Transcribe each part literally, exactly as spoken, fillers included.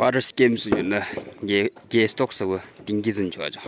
Butter scam thsungkheaknü, ye, ye stock thsübah, tingki zünchoh ajo.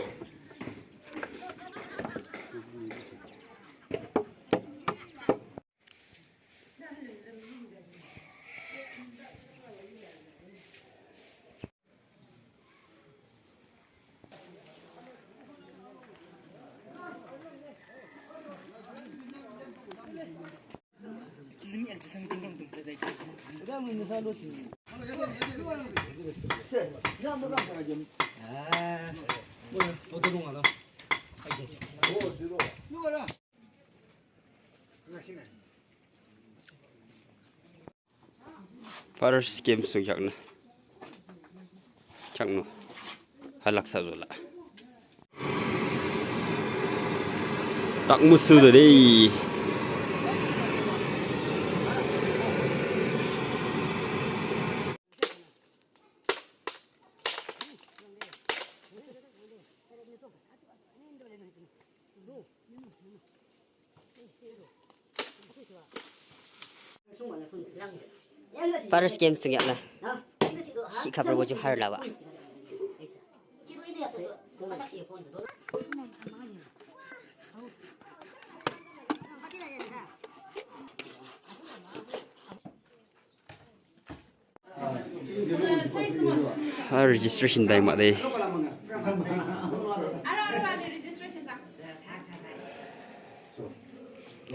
Butter scam thsungkheaknü. Kheaknü. Halak thsazolah. Takmusu de dey. Butter scam thsungkheaknü. Shi khapro boju harü labah. Ha, registration time made.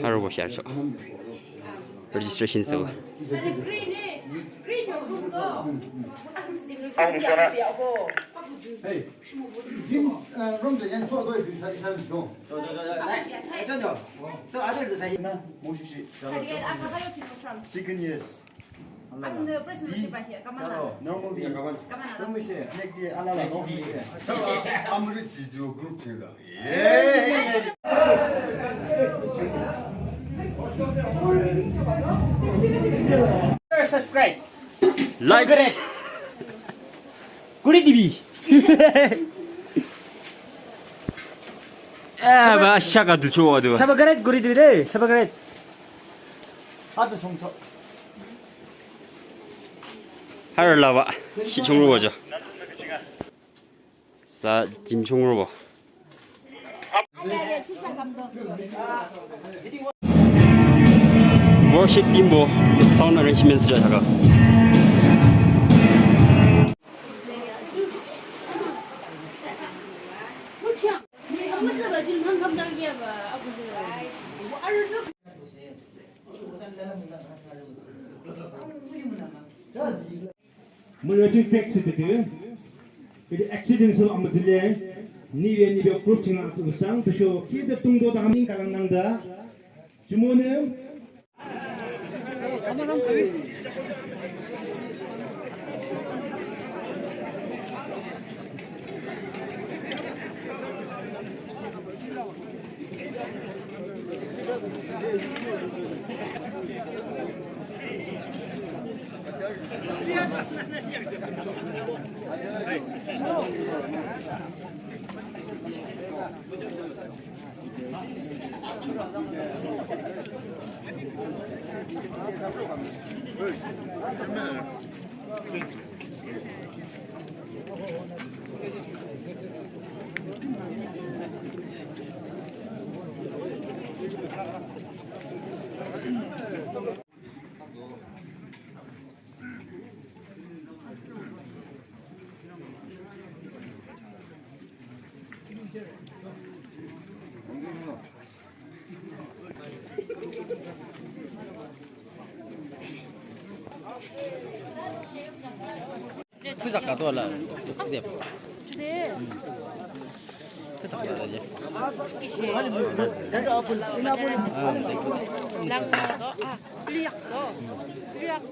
Harü bo sharcho. Registration thsübah. Chicken, yes. Normal day. Next day, ala la, no? I'm rich to group to the. Yeah. Subscribe. Like. Guri dibi. Eh, ba shaka du cho du. Subscribe guri dibi de, subscribe. Adu song cho. Harü labah, shi chungrü bo jo. Sa jim chungrü bo. Worship team bo, sound arrangements jo thaka. Mürü ching tek chititi. Kidi accident solo amütsüle. Nibe nibe group ching atsü usang. Tüsho kide tungdo da haming kalang nangda. Jumonü. Kuzak ka to la, to de. To de. Kuzak ka to. Lang to, ah, liak to. Liak.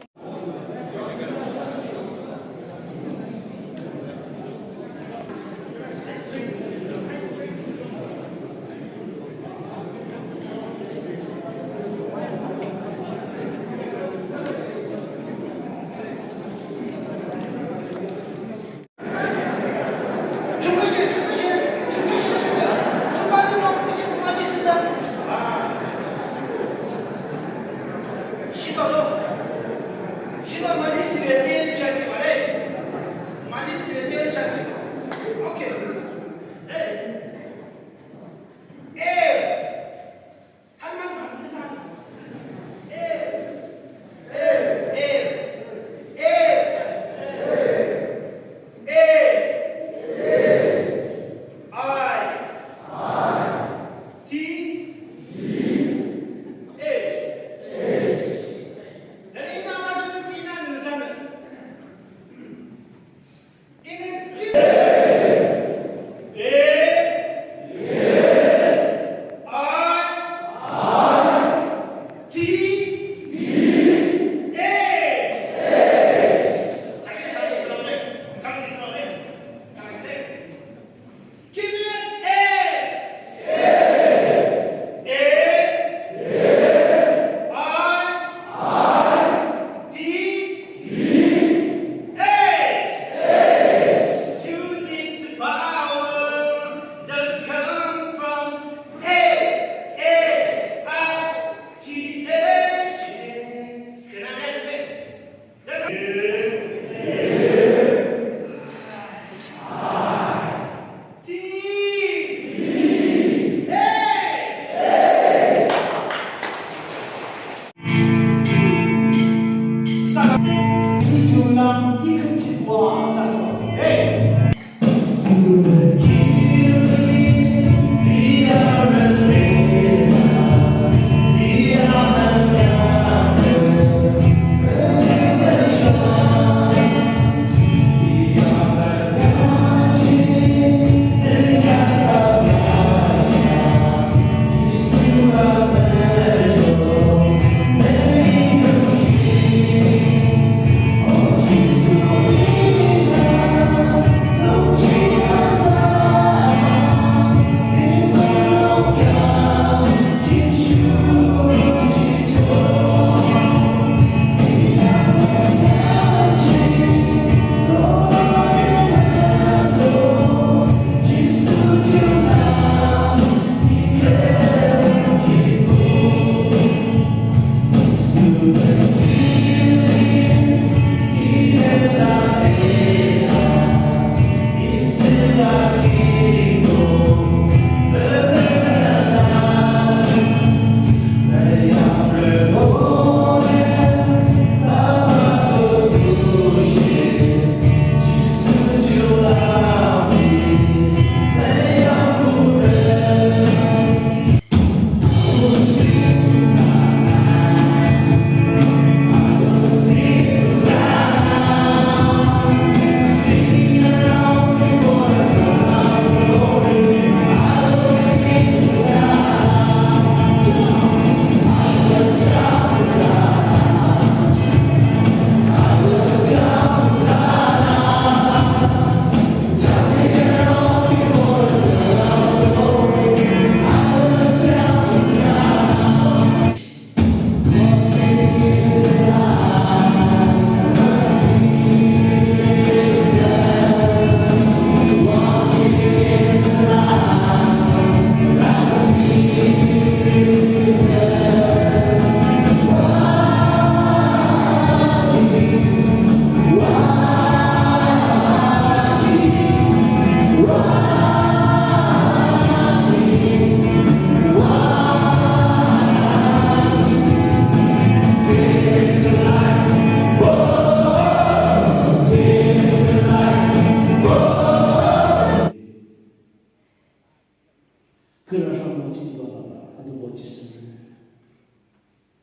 Kürü rhangdung ching lua laba, Atungpuh Jisu.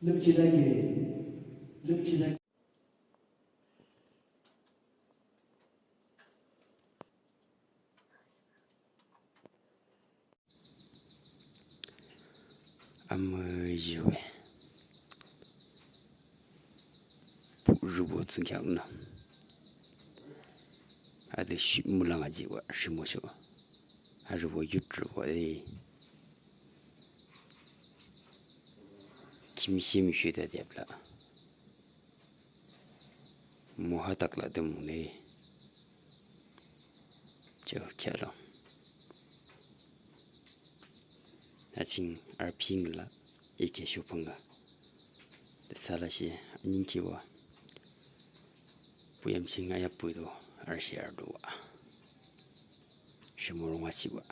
Lüpkhi dagi, lüpkhi dagi. Amüyiwe. Pu rübo tsüngkheaknü. Ade shi mulong ajiwa shimosho. Arübo yut rübo de. Kimshim shudadepla. Mohatakla de mune. Cho khealo. Aching arping la ike shupanga. Sala shi anyingkiwa. Puyam ching aya puido arshi arduwa. Shimurunga siwa.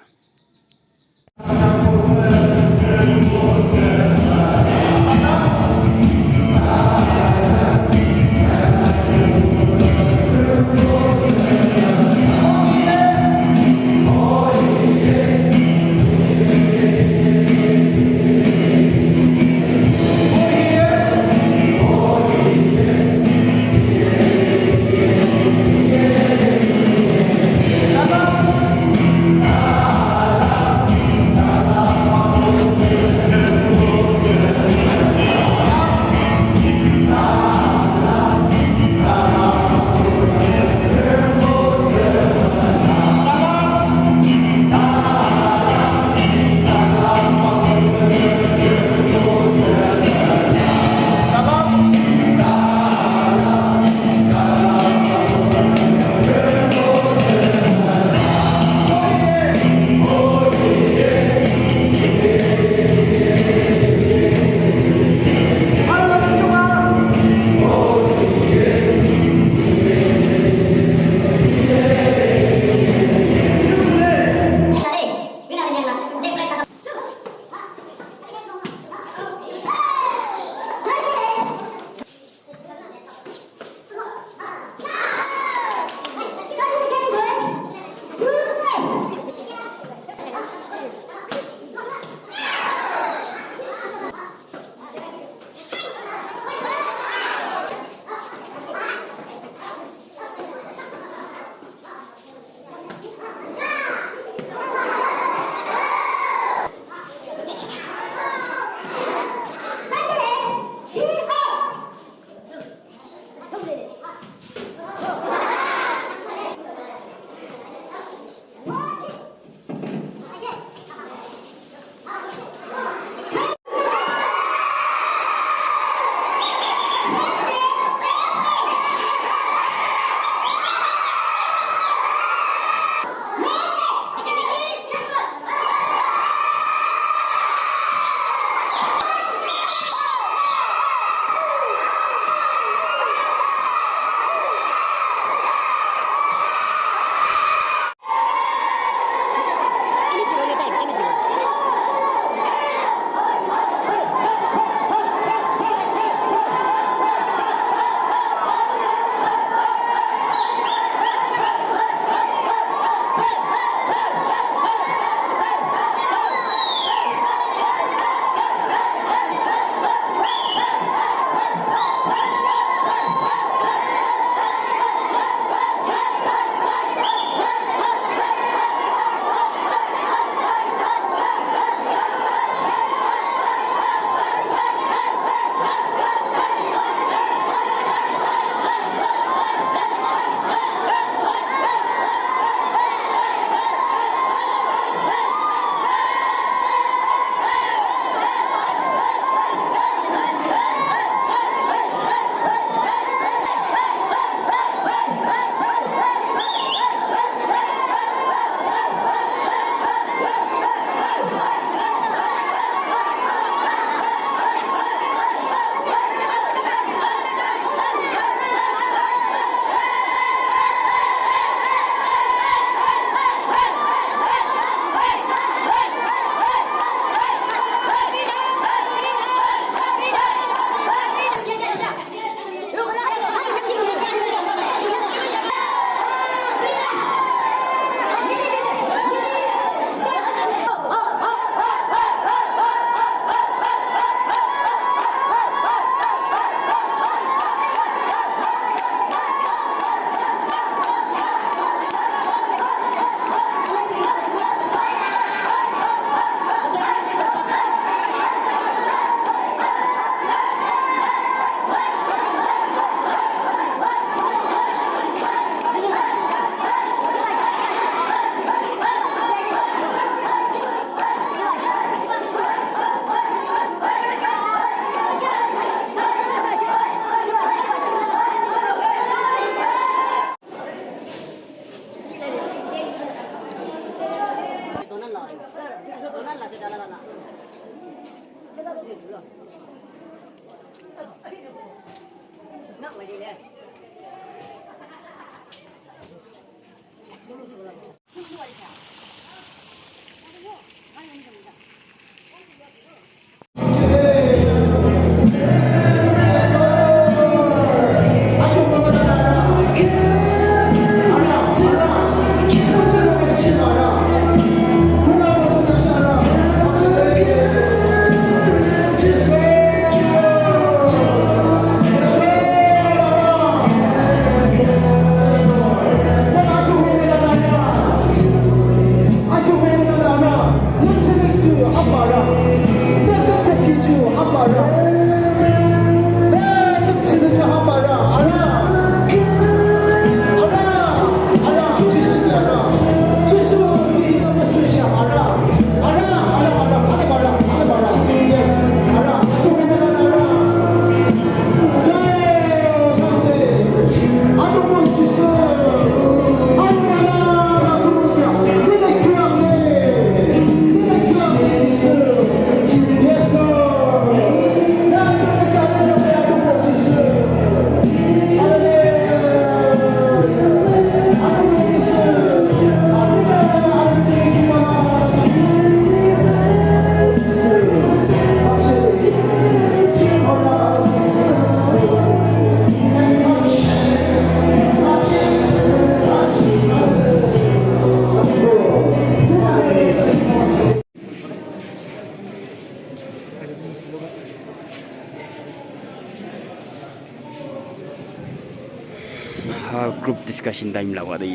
Ha, group discussion time la wa de.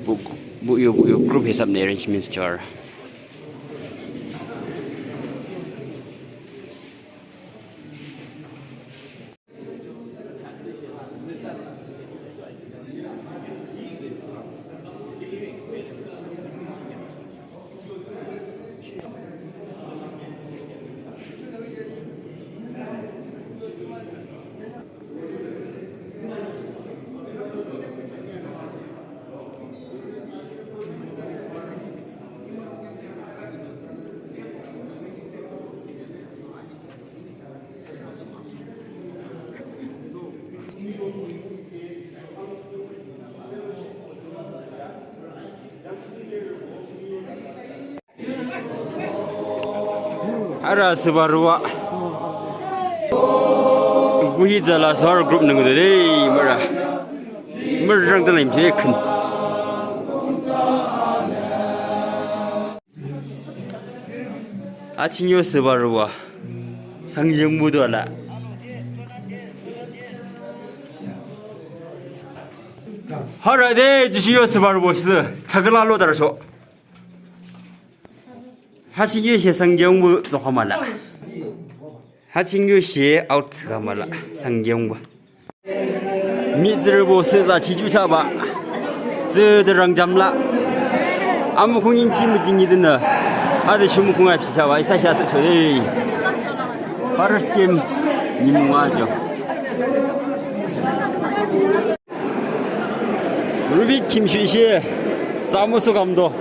Bu, bu yo, bu yo group hisap ne arrangements char. Ara sübarua. Kuhi zala sar group nung de mara. Mara rang de lim che khun. Achinyo sübarua. Sangjeng mudo la. Hara de, Jisu yo sübarua sü. Chagla lo dar so. Hachingyushe Sangjengbu zokhama la. Hachingyushe out khama la Sangjengbu. Mihtsürübo süza chichu chaba. Tsüde rangjam la. Amukhung inchi müjingi dünü. Hade shumukhung apshi chaba. Isa shasa chode. First game. Nimunga jo. Rubik Kimshu ishe, Tsamusu Kamdo.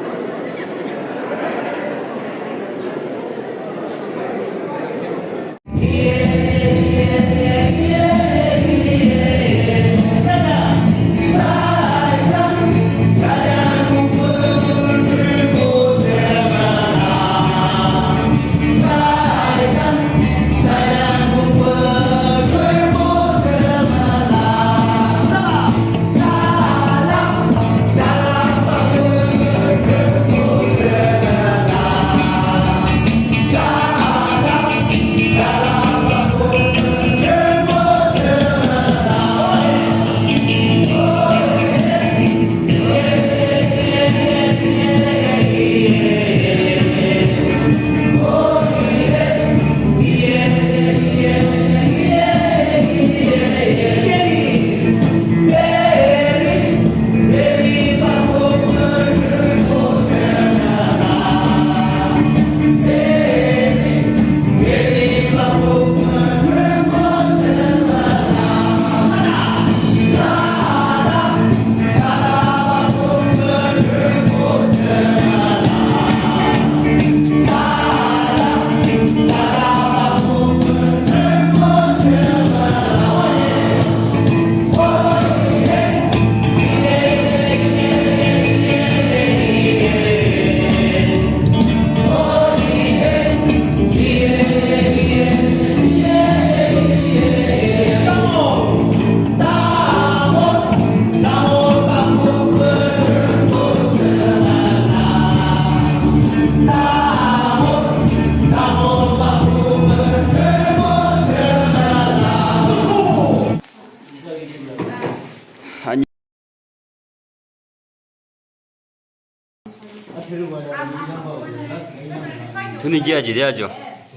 Thüne ki aji de ajo.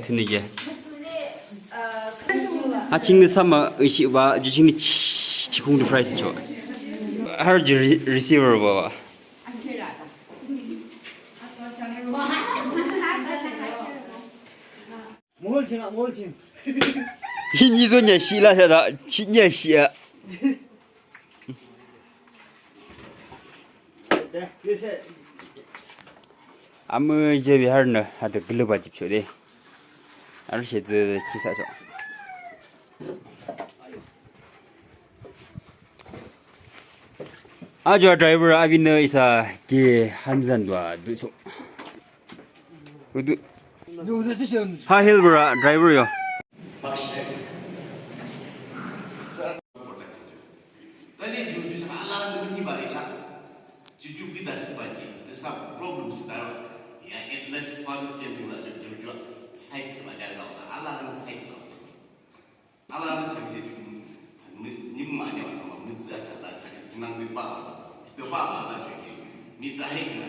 Thüne ki. Ha chingnü sama ışibah, ju chingnü chi, chikung de price cho. Har ju re-, receiver baba. Mohol ching, mohol ching. Hini zo nya shi la sa da, chi nya shi a. Amü je bi har nü, ha de gülüba jipcho de. Har she zü kisa cho. Ajo driver abinü isa ki hanzan dua ducho. Udu. Ha help ra driver yo. Tale ju ju sa ala ni bari la. Ju ju kita sibaji. Desa problem star. Ya at least Father's Day ju ju ju. Side sibaji ala ni side sibaji. Ala ni chang shi ju. Ni, ni ma ni wa sama ni zi a cha da cha ju nang ni ba. De ba ma sa ju ji. Ni za he na.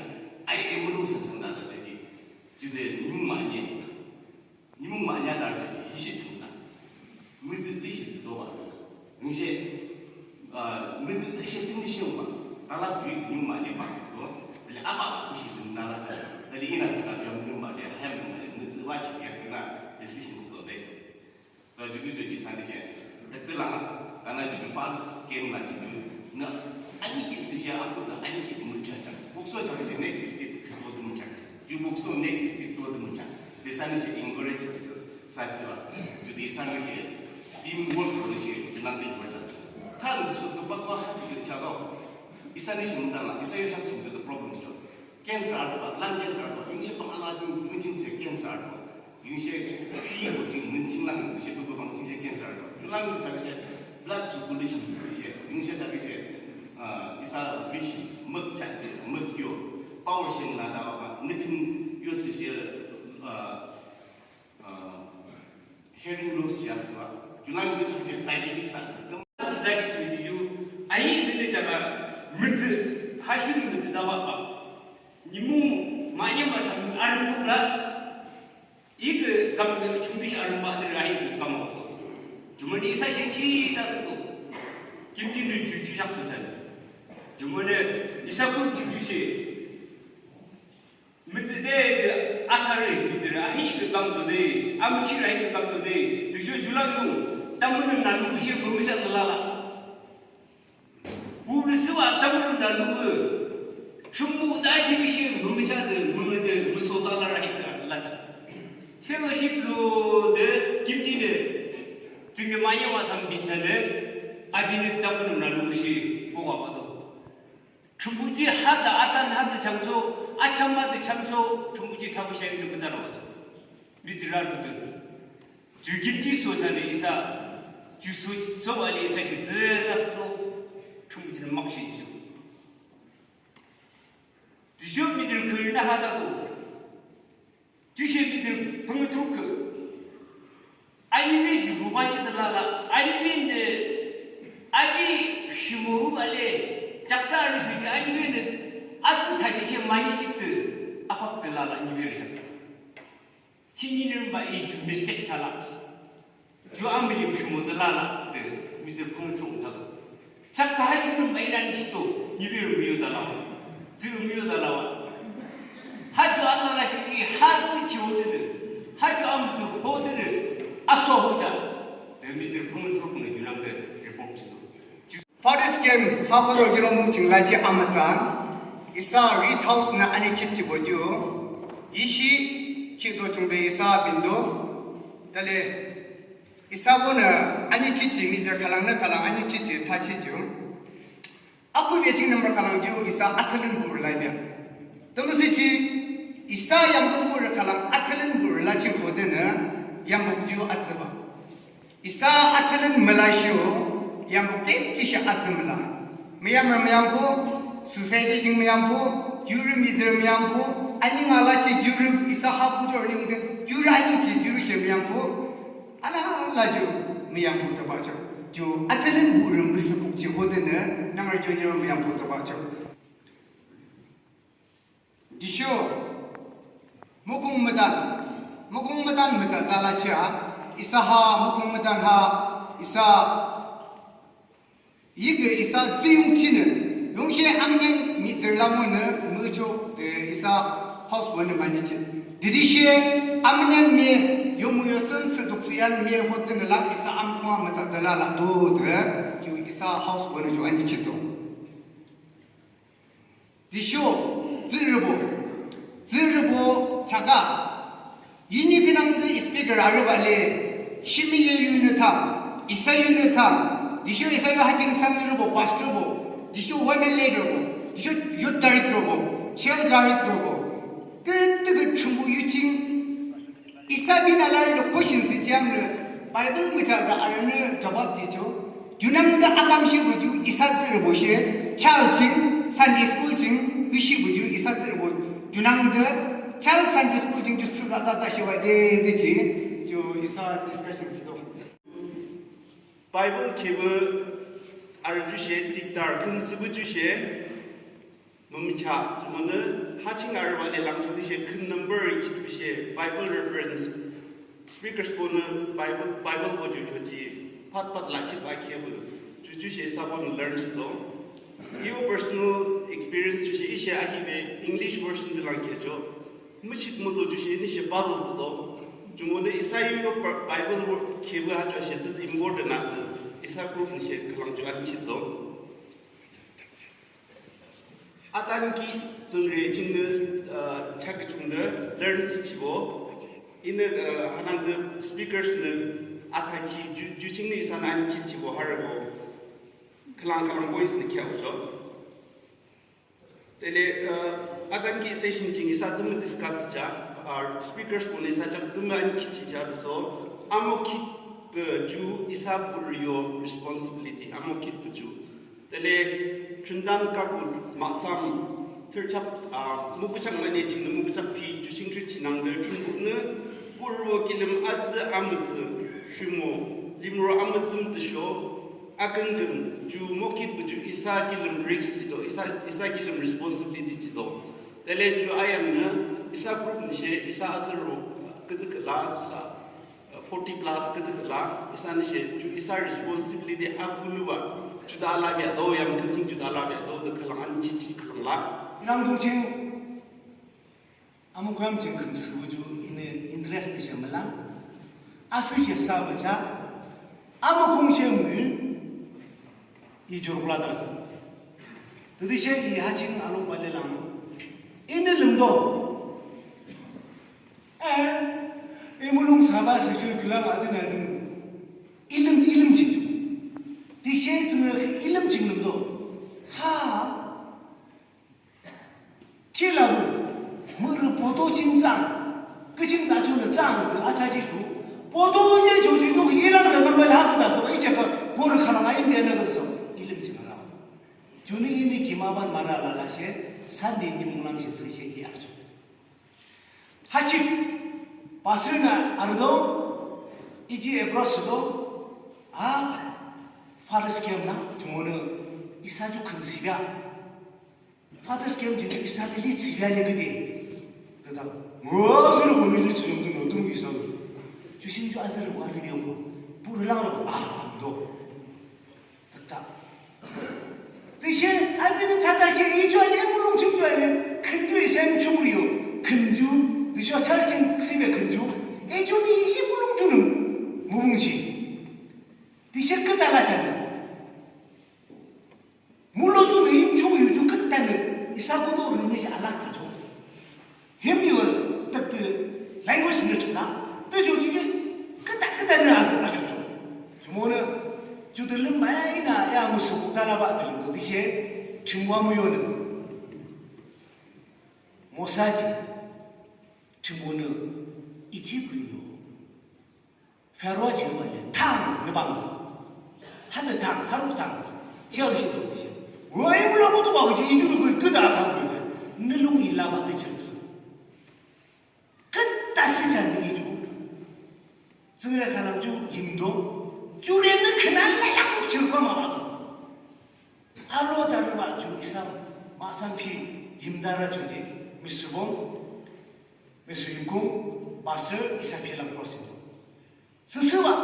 Ai e mu lu san san da da ju ji. Ju de ni ma ni. Nimung mahne adarjang yishe chungna. Mütsü tüshe tsüdo ba tuna. Nungshe, ah, mütsü tüshe tünishe ba. Tala tui nimung mahne ba do. Tali aba tüshe tümna la cha. Tali ina cha ka nimung mahne, hayam nimung mahne. Mütsü ba shi ya tuna decision so de. So juju juju sani she. Tepela. Tana ju ju Father's game la ju ju. Na, ani ki si she aku na, ani ki tu mukya cha. Bokso cha she next step ki to tu mukya. Ju bokso next step to tu mukya. De sani she encourage sa, sa chi la. Ju de sani she team work ko she, ju nam de ko cha. Tan su tu ba ko ha ju cha do. Isani she mutala, isa you have to the problems to. Cancer arübah, lung cancer arübah, yung shi pang ala jing, yung jing shi cancer arübah. Yung shi, pi ko jing, yung jing lang, shi tu ko pang jing shi cancer arübah. Yung lang jing shi, blood circulation shi, yung shi jing shi, ah, isa vision, mek cha, mek yo, power shin la da ba, ngetin yo shi shi, ah, Ah, hearing loss ya swa. Julang de chang je diabetes sa. Gam slash tu ju. Ai de de chang a. Mütsü. Ha shu ni mütsü da ba ba. Ni mu ma ye ma sa arung la. Ige kam de chung de arung ba de ai de kam ko. Jumani sa shi chi da su ko. Kim din de ju ju shak su chan. Jumani isa ko ju ju shi. Mütsü de, de, athare, mütsü re, ahi ke kam to de, amüchi re, ahi ke kam to de, tüsho julang nung, tamünüm nanu kushe mümüsha de lala. Bu müsüwa tamünüm nanu ku, shumbu da ji kushe mümüsha de, mümü de, müso de lala ahi ke la cha. Fellowship lo de, kimdi de, tüngde manye wa sam bincha de, abinü tamünüm nanu kushe, kowa ba do. Thrünpuh ji hade atan hade changcho, acham hade changcho, Thrünpuh ji thabu shai nü kütsarü wada. Mihtsürü arütuh. Ju kimdi so chane isa, ju so, so wale isa shi züta sito, Thrünpuh ji nü mak shi ju. Ju sho mihtsürü kürü nü hade to. Ju she mihtsürü püngü thurkü. Anibe ju ruba shi de lala. Anibe nü, ani shimo bale. Jaksa ani shuji anibe nü. Atsu tachi she mani chikti. Afak de lala anibe ri jakta. Chini nü ba i ju mistake sala. Ju amülim shimo de lala de, mihtsürü püngü thurkü ta do. Chak ka ha ju nü mai nan chito, nibe rü miyo de lawa. Ju rü miyo de lawa. Ha ju alala ju i ha ju chi ho de de. Ha ju amütsü ho de de. Aso ho cha. De mihtsürü püngü thurkü nü ju nam de report chito. Father's game, ha ko do kilo mung ching la chi amütsan. Isa Reed House nü ani chit chi bo ju. Ishi chi do chung de isa bindo. Dale. Isa ko nü ani chit chi mihtsürü khülang nü khülang ani chit chi tha chi ju. Aku be ching number khülang ju isa athalin bur lai bia. Tümüsi chi isa yamkung bur khülang athalin bur la chi ho de nü yamkung ju atsüba. Isa athalin müla shu yamkung kim chi shi atsü müla. Müyamrü müyamkhu, society ching müyamkhu, jurü mihtsürü müyamkhu, ani nga la chi jurü isa ha kudur ni ungde, jurü ani chi jurü shi müyamkhu, alala ju müyamkhu tabacho. Ju athalin bur müsüpuk chi ho de nü, number ju nü müyamkhu tabacho. Jisho, mukung mütan. Mukhung mütan müta tala chia, isa ha mukhung mütan ha, isa yige isa tsüyung chinü, yungshe amünean mihtsürü lamonü mücho de isa house bonü manichi. Didishe amünean mi yomu yosen süduk siyan mi hotenü lang isa amkhua müta tala la do de, ju isa house bonü ju anichi do. Tüsho, tsührübo, tsührübo chaka. Yini künangde speaker arübah le, shimi ye yunü tha, isa yunü tha, tüsho isa yu ha ching sangrübo, pastorbo, tüsho women leaderbo, tüsho youth directorbo, child directorbo. Kütükü chumbu yu ching isa binü larü question si chiamnü, Bible mücha da arünü jawab jicho. Junangde akamshibo ju isa tsührübo she, child ching, Sunday school ching, küshibo ju isa tsührübo. Junangde, child Sunday school ching ju süza tata shiwa de, de chi, ju isa discussion sido. Bible khebe arü ju she, dikdar khün sübo ju she, mümücha, monü, ha ching arübah le lang ching she, khün number ching she, Bible reference, speakers bonü Bible, Biblebo ju choji, pat pat la chip a khebe, ju ju she isa bonü learn shido. Yo personal experience ju she, ishe ahi be English version ju lang khecho, müchit müto ju she, ni she puzzle do. Ju monü isa yo yo Bible khebe ha ju she, it's important na ju, isa group ni she, khülang ju ani chito. Atanki tsüngre chingnü, uh, chaküchungde learn si chibo. Inü, uh, hanangde speakers nü atanki ju, ju chingnü isanü anki chibo harbo. Khülang khülang points nü kya ucho. Tele, uh, atanki session ching isa tümü discuss cha, uh, speakers bonü isa chak tümü anki chi cha so. Amo kit, uh, ju isa puryo responsibility. Amo kit ju. Tele, Thründan Kaku mahsam, third chap, ah, muküchang mane chingnü muküchang phi, ju ching thri chinangde, Thrünpuhnü, puro kilim atsü amütsü, shimo, limro amütsüm tüsho, aküngküng, ju mokit bu ju isa kilim risk jito, isa, isa kilim responsibility jito. Tele ju ayannü, isa group nüshe, isa asürbo, kütüküla, isa, forty plus kütüküla, isanüshe, ju isa responsibility akuluba, juda alabia do, yam kaching juda alabia do, de khülang ani chichi khülang la. Inang dongching, amukam ching khün sübu ju ini interest nüshe mülang. Asüshe sabacha, amukung she mü, i jurkula dangsa. Tüdüshe i haching alok bale lang. Ini lümdo. Eh, imulung saba sejui bilang adin adin. Ilim, ilim ching. Tüshe tsüngre ilim ching lümdo. Ha. Kilabu. Mürü boto ching tsang. Küching tsachunü tsang ke ataji chu. Boto ye choji to ilang ragam bala ha kuda so iche ka bor khala ngai mi na so. Ilim ching la. Juni ini kimaban mara la la she. Sunday ni munglang she se she i archo. Hachip, pastor na arüdo, iji approach do, a, Father's camp na, jumonü, isa ju khün sibia. Father's camp ju isa lili sibia le gede. Dada, mo zuru mo lili sibia, no tu isa. Ju shin ju azuru wa lili yong, puro lang ro, a, do. Tüta. Tüshe, apinü tata she, icho ale mulung ching ju ale, khünju isen chungriyo, khünju, tüsho char ching sibe khünju, icho ni i mulung junü, mubung shi. Tüshe kütala chale. Mulo junü im chungriyo ju kütanü, isa kuto rini shi alak tacho. Him yu tüktü language nü chula, tücho jiji, küta, küta nü a, achocho. Jumonü, ju tülüm maya ina ya musu kutana ba tülüm to dishe, chimwa muyonü. Mosaji, chimonü, Egypt yo. Pharaoh ji wa le, tang, nü bang. Hade tang, Pharaoh tang. Tiang shi to dishe. Woi mulo kuto ba ji, iju lu küta tang. Nü lung ila ba de chimsa. Küta sichan ni ju. Tsüngre khanang ju yimdo. Ju re nü khanang la la ku chirko ma ba do. Alo da ru ba ju isa. Ma sang phi yimdara ju ye. Misubong. Misuyimkung. Pastor isa philang force. Tsüsübah,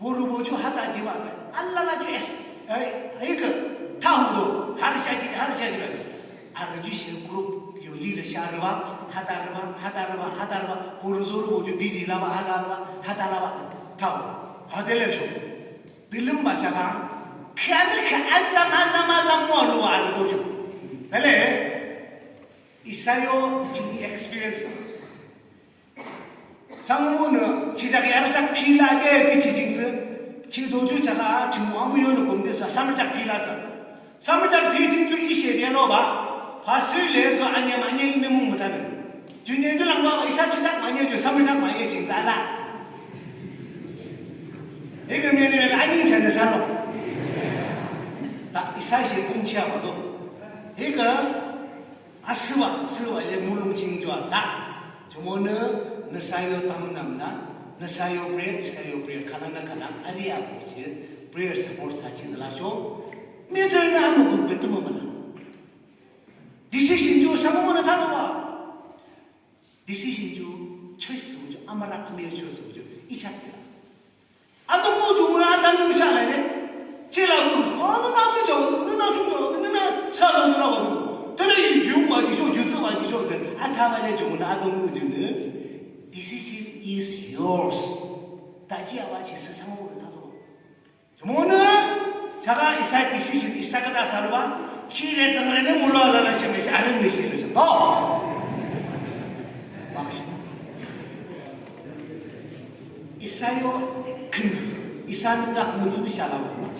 borübo ju hata jihbah de, alala ju es, eh, ike, thahudo, harüsha ji, harüsha jihbah. Arü ju shi group yo leader sharübah, hatarübah, hatarübah, hatarübah, borü zorübo ju busy labah, hatarübah, hatalabah, thahu. Hadele sho. Dilim bacha ka, kami ka azam, azam, azam mo lo arü doju. Dale, isa yo jini experience. Sangmo nü, chijak yarjak phila ke, ke chi jing tsü, chi doju chaka, chi mo amu yo nü gomde sa, samjak phila sa. Samjak phi jing ju ishe de lo ba, pastor le ju anye manye ine mung mutane. Ju nye ju lang ba, isa chijak manye ju samjak manye jing sa la. Ege mene mene anyi chane sa lo. Ta isa she kung chia ba do. Ege, asübah, asübah le mulong ching jua ta. Jumonü, nüsa yo tamnam na, nüsa yo prayer, isa yo prayer, kanana kana, ari abuchi, prayer support sa chin la cho. Major na amo group betu mo mala. Decision ju sama mo na tano ba. Decision ju, choice ju, amara amir choice ju, icha. Ato mo ju mo atan mo sha la ye. Che la mo, oh, no na ju jo, no na ju jo, no na sa jo, no na wa ju. Tele yi ju wa ji jo, ju zi wa ji jo de. Ata wa le ju mo na ato mo ju ne. Decision is yours. Ta ji awa ji se sang mo ta to. Ju mo ne. Chaka isa decision, isa ka ta sa lo ba. Shi le zang le ne mo lo la la shi me shi, a ren me shi le shi. To. Bak shi. Isa yo khün, isa nü ngak mütsüde shala bula,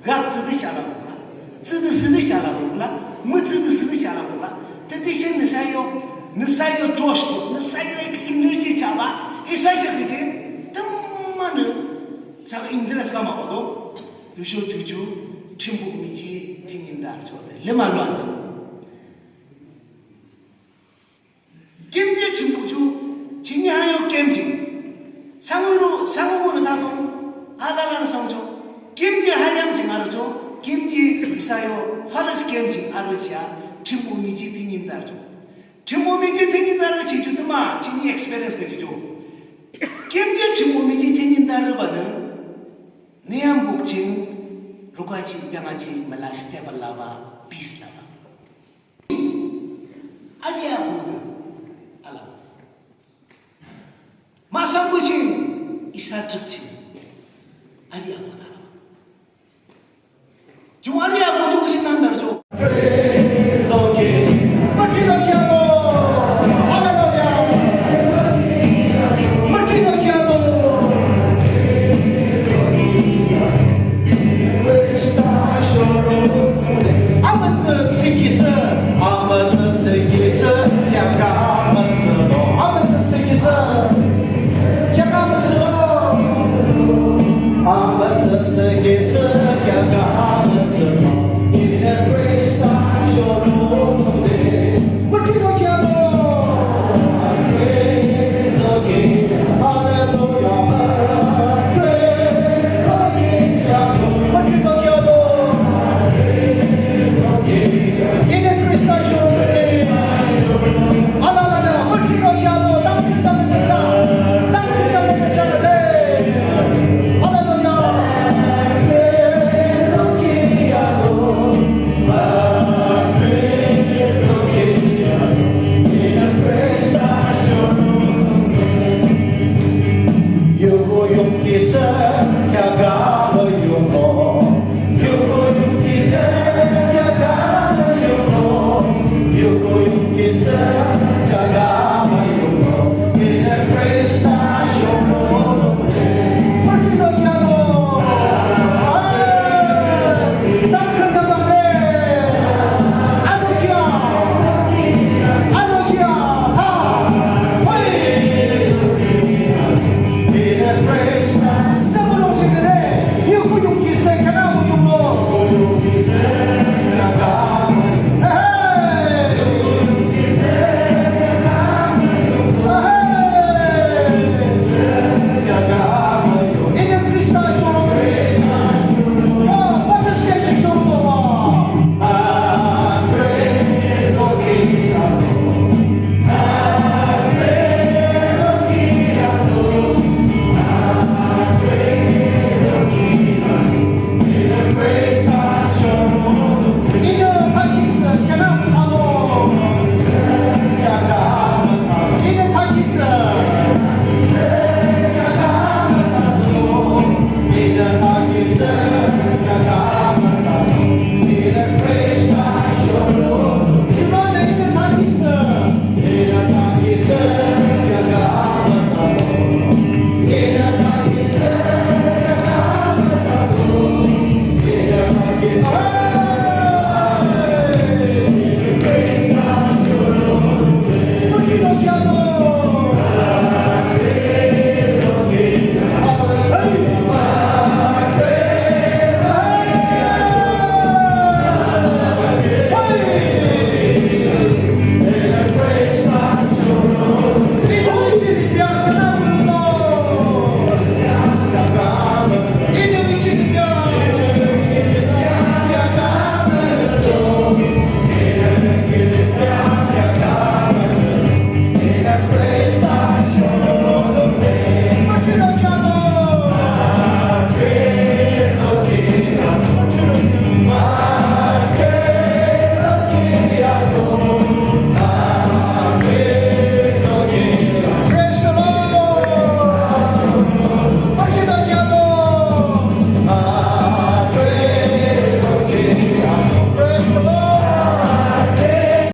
ngak tsüde shala bula, tsüde süde shala bula, mütsüde süde shala bula. Tütüshe nüsa yo, nüsa yo josh to, nüsa yo ek energy chaba, isa shakiji, tümmanü, sa interest kama odo, tüsho juju, chimbu miji, tingin dar chode, lema luan. Kimji chimbuchu, chini hayo kimji. Sangunu, sangununu tatong, alalan sangcho. Kimji hayam jing arucho, kimji isayo, falas kimji aruchia, chimbu miji tingin darcho. Chimbu miji tingin daruchi ju tuma, chini experience ke jijo. Kimji chimbu miji tingin daru bana, niyam bukching, rukachi, piangachi, mala stable laba, peace laba. Ari abudu, ala. Masang buchin, isa trikchin. Ari abudu, ala. Ju ari abudu buchin nandar ju.